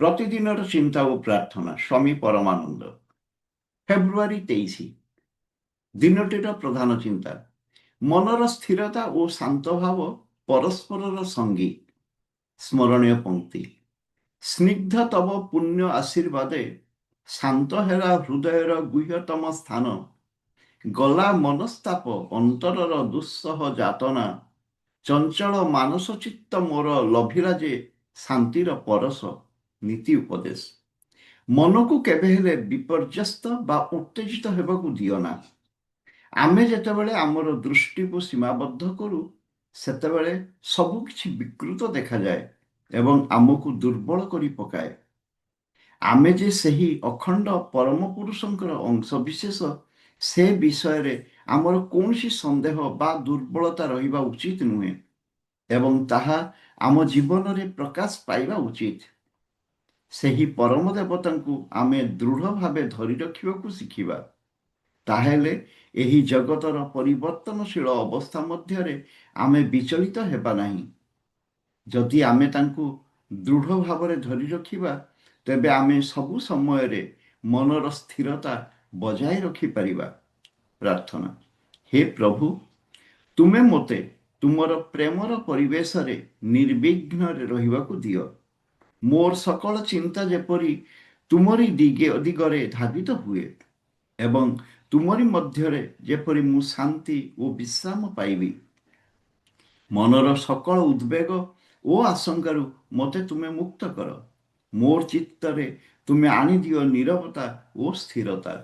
ପ୍ରତିଦିନର ଚିନ୍ତା ଓ ପ୍ରାର୍ଥନା, ସ୍ୱାମୀ ପରମାନନ୍ଦ। ଫେବୃଆରୀ 23। ଦିନଟିର ପ୍ରଧାନ ଚିନ୍ତା: ମନର ସ୍ଥିରତା ଓ ଶାନ୍ତଭାବ ପରସ୍ପରର ସଙ୍ଗୀ। ସ୍ମରଣୀୟ ପଙ୍କ୍ତି: ସ୍ନିଗ୍ଧ ତବ ପୁଣ୍ୟ ଆଶୀର୍ବାଦେ ଶାନ୍ତ ହେଲା ହୃଦୟର ଗୁହ୍ୟତମ ସ୍ଥାନ, ଗଲା ମନସ୍ତାପ, ଅନ୍ତରର ଦୁଃସହ ଯାତନା, ଚଞ୍ଚଳ ମାନସ ଚିତ୍ତ ମୋର ଲଭିଲା ଯେ ଶାନ୍ତିର ପରଶ। ନୀତି ଉପଦେଶ: ମନକୁ କେବେ ହେଲେ ବିପର୍ଯ୍ୟସ୍ତ ବା ଉତ୍ତେଜିତ ହେବାକୁ ଦିଅ ନା। ଆମେ ଯେତେବେଳେ ଆମର ଦୃଷ୍ଟିକୁ ସୀମାବଦ୍ଧ କରୁ, ସେତେବେଳେ ସବୁକିଛି ବିକୃତ ଦେଖାଯାଏ ଏବଂ ଆମକୁ ଦୁର୍ବଳ କରି ପକାଏ। ଆମେ ଯେ ସେହି ଅଖଣ୍ଡ ପରମ ପୁରୁଷଙ୍କର ଅଂଶବିଶେଷ, ସେ ବିଷୟରେ ଆମର କୌଣସି ସନ୍ଦେହ ବା ଦୁର୍ବଳତା ରହିବା ଉଚିତ ନୁହେଁ ଏବଂ ତାହା ଆମ ଜୀବନରେ ପ୍ରକାଶ ପାଇବା ଉଚିତ। ସେହି ପରମ ଦେବତାଙ୍କୁ ଆମେ ଦୃଢ଼ ଭାବେ ଧରି ରଖିବାକୁ ଶିଖିବା, ତାହେଲେ ଏହି ଜଗତର ପରିବର୍ତ୍ତନଶୀଳ ଅବସ୍ଥା ମଧ୍ୟରେ ଆମେ ବିଚଳିତ ହେବା ନାହିଁ। ଯଦି ଆମେ ତାଙ୍କୁ ଦୃଢ଼ ଭାବରେ ଧରି ରଖିବା, ତେବେ ଆମେ ସବୁ ସମୟରେ ମନର ସ୍ଥିରତା ବଜାୟ ରଖିପାରିବା। ପ୍ରାର୍ଥନା: ହେ ପ୍ରଭୁ, ତୁମେ ମୋତେ ତୁମର ପ୍ରେମର ପରିବେଶରେ ନିର୍ବିଘ୍ନରେ ରହିବାକୁ ଦିଅ। ମୋର ସକଳ ଚିନ୍ତା ଯେପରି ତୁମରି ଦିଗରେ ଧାବିତ ହୁଏ ଏବଂ ତୁମରି ମଧ୍ୟରେ ଯେପରି ମୁଁ ଶାନ୍ତି ଓ ବିଶ୍ରାମ ପାଇବି। ମନର ସକଳ ଉଦ୍ବେଗ ଓ ଆଶଙ୍କାରୁ ମୋତେ ତୁମେ ମୁକ୍ତ କର। ମୋର ଚିତ୍ତରେ ତୁମେ ଆଣିଦିଅ ନୀରବତା ଓ ସ୍ଥିରତା।